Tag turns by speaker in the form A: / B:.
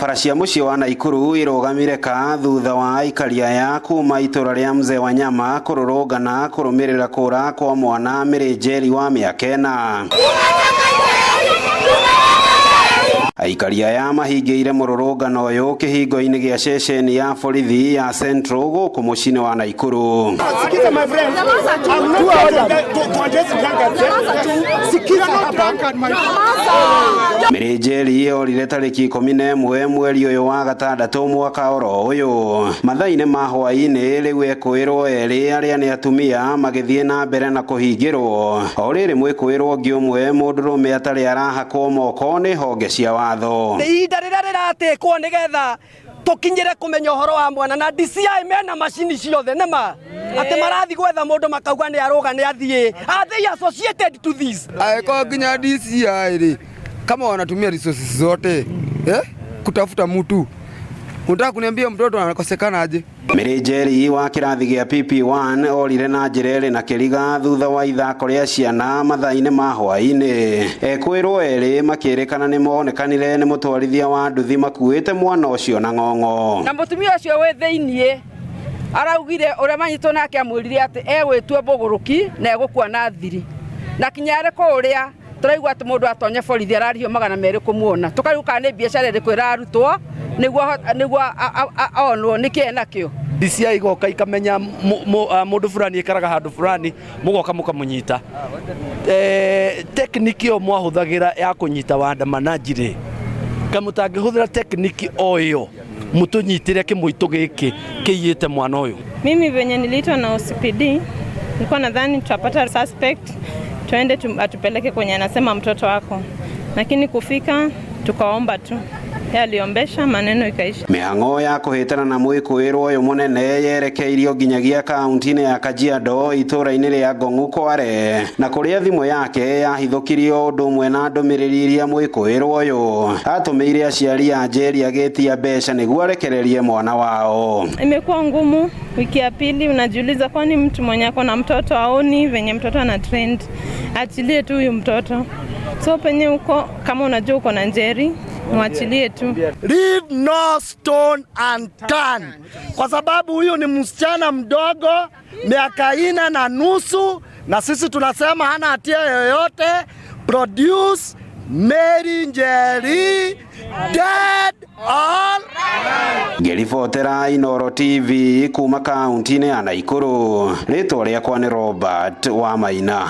A: Barabara cia mũciĩ wa Naikuru irũgamire ka thutha wa aikari aya kuma itũra rĩa Mzee Wanyama kũrũrũngana kũrũmĩrĩra kũra kwa mwana Mary Njeri wa mĩaka 4. Aikari aya mahingĩire mũrũrũngano ũyũ kĩhingo-inĩ gĩa ceceni ya borithi ya Central gũkũ mũciĩ-inĩ wa Naikuru.
B: Sikiza, my friend. I'm not here to address drunkards, eh? Sikiza hapa.
A: Mary Njeri orire tarĩki 11 mweri ũyũ wa gatandatũ mwaka oro ũyũ. Mathaa-inĩ ma hwaĩ-inĩ rĩu ekũĩrwo erĩ arĩa nĩ atumia magĩthiĩ na mbere na kũhingĩrwo. O rĩrĩ mwĩkũĩrwo ũngĩ ũmwe mũndũrũme atarĩ arahakwo moko nĩ honge cia watho.
C: Ihinda rĩrĩa rĩratĩkwo nĩgetha tũkinyĩre kũmenya ũhoro wa mwana na DCI mena macini ciothe nĩma atĩ marathi gwetha mũndũ makauga nĩ arũga nĩ athiĩ. Are they associated to this?
D: Angĩkorwo nginya DCI rĩ, kama wanatumia resources zote kutafuta mtu, unataka kuniambia mtoto anakosekana aje?
A: Mary Njeri wa kĩrathi gĩa PP1 orire na njĩra ĩrĩ na kĩriga thutha wa ithako rĩa ciana mathaa-inĩ ma hwaĩ-inĩ. Ekwĩrwo erĩ makĩrĩkana nĩ monekanire nĩ mũtwarithia wa nduthi makuĩte mwana ũcio na ng'ong'o.
E: Na mũtumia ũcio wĩ thĩiniĩ araugire ũrĩa manyitwo nake amwĩrire atĩ egwĩtua mbũgũrũki na egũkua na thiri. Na kinya arĩ kũrĩa tũraigua atĩ mũndũ atonye borithi ararĩhio 200 kũmuona. Tũkarigwo kana nĩ biacara ĩrĩkũ ĩrarutwo nĩguo onwo nĩkĩ enakĩo.
F: DCI igoka ikamenya mũndũ fulani ikaraga handũ fulani, mũgoka mũkamũnyita. Technique ĩyo mwahũthagĩra ya kũnyita waandamanaji rĩ, kamũtangĩhũthĩra technique o ĩyo mũtũnyitĩre kĩmũitũ gĩkĩ kĩiyĩte mwana ũyũ.
G: Mimi venye niliitwa na OCPD nilikuwa nadhani tutapata suspect tuende atupeleke kwenye anasema mtoto wako, lakini kufika tukaomba tu, yeye aliombesha maneno ikaisha.
A: Mĩhang'o ya kũhĩtana na mwĩkũĩrwo ũyũ mũnene yerekeirio nginyagia kaunti-inĩ ya Kajiado itũũra-inĩ rĩa Ngong'u Kware, na kũrĩa thimũ yake yahithũkirio ũndũ ũmwe na ndũmĩrĩri iria mwĩkũĩrwo ũyũ atũmĩire aciari a Njeri agĩtia mbeca nĩguo arekererie mwana wao.
G: Imekuwa ngumu. Wiki ya pili unajiuliza, kwani mtu mwenye ako na mtoto aoni venye mtoto ana trend, achilie tu huyu mtoto. So penye uko, kama unajua uko na Njeri, mwachilie tu.
H: Leave no stone unturned, kwa sababu huyu ni msichana mdogo miaka 4.5, na sisi tunasema hana hatia yoyote. Produce Mary Njeri dead or
A: Ngĩribotera Inooro TV kuma kaunti-inĩ ya Naikuru, rĩtwa rĩakwa nĩ Robert Wamaina.